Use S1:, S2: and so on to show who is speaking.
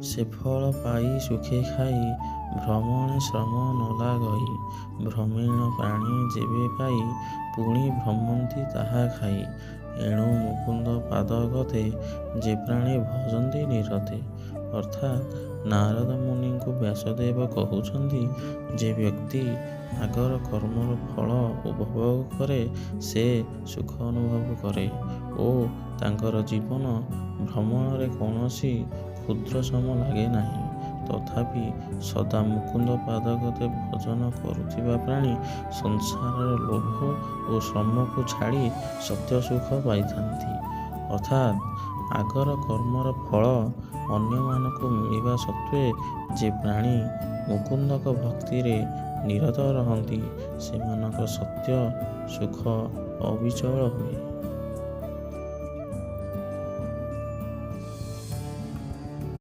S1: ସେ ଫଳ ପାଇ ସୁଖେ ଖାଇ, ଭ୍ରମଣେ ଶ୍ରମ ନ ଲାଗଇ। ଭ୍ରମିଣ ପ୍ରାଣୀ ଯେବେ ପାଇ, ପୁଣି ଭ୍ରମନ୍ତି ତାହା ଖାଇ। ଏଣୁ ମୁକୁନ୍ଦ ପାଦଗତେ, ଯେ ପ୍ରାଣୀ ଭଜନ୍ତି ନିରତେ। ଅର୍ଥାତ୍ ନାରଦ ମୁନିଙ୍କୁ ବ୍ୟାସଦେବ କହୁଛନ୍ତି, ଯେ ବ୍ୟକ୍ତି ଆଗର କର୍ମର ଫଳ ଉପଭୋଗ କରେ, ସେ ସୁଖ ଅନୁଭବ କରେ ଓ ତାଙ୍କର ଜୀବନ ଭ୍ରମଣରେ କୌଣସି କ୍ଷୁଦ୍ର ଶ୍ରମ ଲାଗେ ନାହିଁ। ତଥାପି ସଦା ମୁକୁନ୍ଦ ପାଦଗତେ ଭଜନ କରୁଥିବା ପ୍ରାଣୀ ସଂସାରର ଲୋଭ ଓ ଶ୍ରମକୁ ଛାଡ଼ି ସତ୍ୟ ସୁଖ ପାଇଥାନ୍ତି। ଅର୍ଥାତ୍ ଆଗର କର୍ମର ଫଳ ଅନ୍ୟମାନଙ୍କୁ ମିଳିବା ସତ୍ତ୍ୱେ ଯେ ପ୍ରାଣୀ ମୁକୁନ୍ଦଙ୍କ ଭକ୍ତିରେ ନିରତ ରହନ୍ତି, ସେମାନଙ୍କ ସତ୍ୟ ସୁଖ ଅବିଚଳ ହୁଏ।